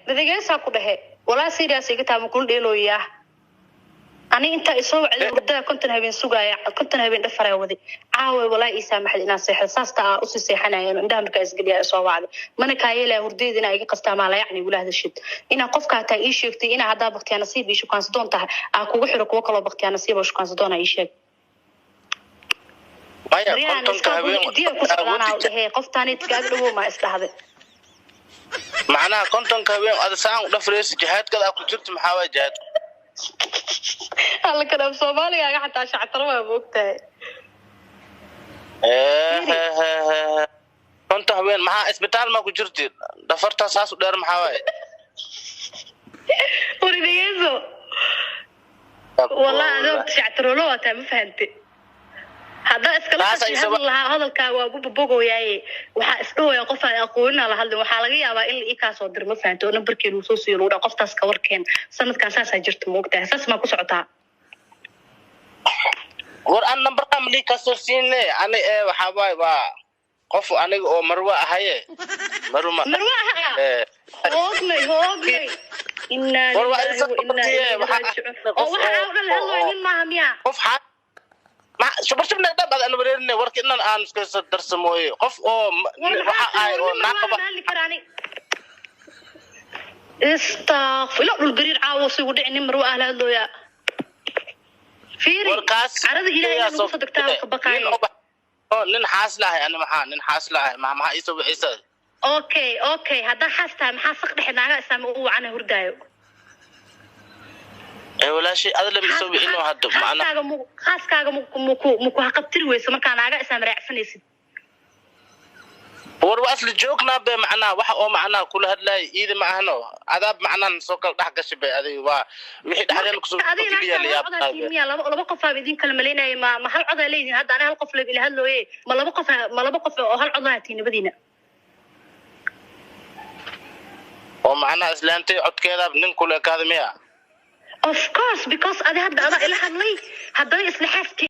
Dhadageysaa ku dhehe, walaa serious iga taa, ma kula dheelooyaa. Ani intaa isoo wacday hurdada 50 habeen sugaaya, 50 habeen dhafaraa waday. Caawa walaa ii saamaxday inaan seexdo, saasta aa usii seexanaya. Indhaha markaa isgeliya soo wacday, mana kaa yeelaya hurdadeeda inaa iga qastaa. Maa layacni igula hadashid inaa qofka hataa ii sheegtay inaa haddaa baktiyaa nasiib iyo shukaansadoon tahay, aa kugu xiro kuwo kaloo baktiyaa nasiib oo shukaansadoon aa ii sheeg. Maya. Baryahan 50-ka iska habeen cidiya ku socdaanaa dhehe, qoftaani kaaga dhawow maa isdhahday. Macnaha 50-ka habeen ada saan u dhafraysa, jihaadkada aa ku jirto, maxaa waay jihaad? Alla kanaaf, Soomaaligaaga xataa shactaro waa, ma ogtahay? 50 habeen maxaa isbitaal maa ku jirti? Dhafartaa saas u dheer maxaa waaye? Waridhegeyso, wallahi adoo shactaroolo waa tahay, ma fahante? Haddaa iskala Taas ay kasi hadli lahaa, hadalkaaga waa bubogooyaaye. Waxaa isdhahooya qof aan aqoonina la hadlin, waxaa laga yaabaa in la ii kaa soo diro, ma fahante? Oo nambarkeenu uu soo siiyo, lagu dhaha qoftaas ka warkeen. Sanadkan saasaa jirta, ma ogtahay? Saas maa ku socotaa? War an nambarkaa malii kasoo siine ani ee waxaa waaye, waa qof aniga oo marwa ahaye, marwa ma Marwa aha. Hoognay, hoognay, innaa War waa lilaahi isa wa innaa qabtiye, ilayhi waxaa raajicuun. qof Oo waxa aa u dhan la hadlooya nin maaha miyaa? Qof xaa ma shubar shubna dhab ad an wareerine warka inan aan iska soo darsamooye, qof oo War waxa maxaa ahay tiri? oo War nin marwa naaqaba. Lama hadli karaani. Istakfir, dhul gariir caawo sigu dhici, nin marwa ah la hadlooyaa. Fiiri. Warkaas Carada Ilaahay inaa nagu soo degtaa ka baqaaye. Nin oo nin xaas lahay ani, maxaa nin xaas lahay maxaa iisoo bixisa? Okay, haddaa xaas tahay, maxaa saq dhexe naaga islaama u wacana hurdaayo? Ee walaashay, adla ma isoo bixino hadda macna. Xaaskaaga mu xaaskaaga muku haqabtiri weyso markaa naaga islaam raacsanaysid? War waa isla joognaa be, macnaha waxa oo macnaha kula hadlaaya iida ma ahno, adaab macnaha soo kala dhex gashay be. Adiga waa wixii dhexdeen kusoo Adiga keliya la naagta hal codaa yaab. tiimiya, laba qof aa idin kala malaynaya. Ma hal codaa leedihin hadda? Ani hal qof la ila hadlooye, ma laba qof, ma laba qof oo hal codaa tiin nabadiina? Oo macnaha islaantay codkeeda nin kula ekaada miya? Of course, because adi hadda adaa ila hadlay, haddana isla xaaskii.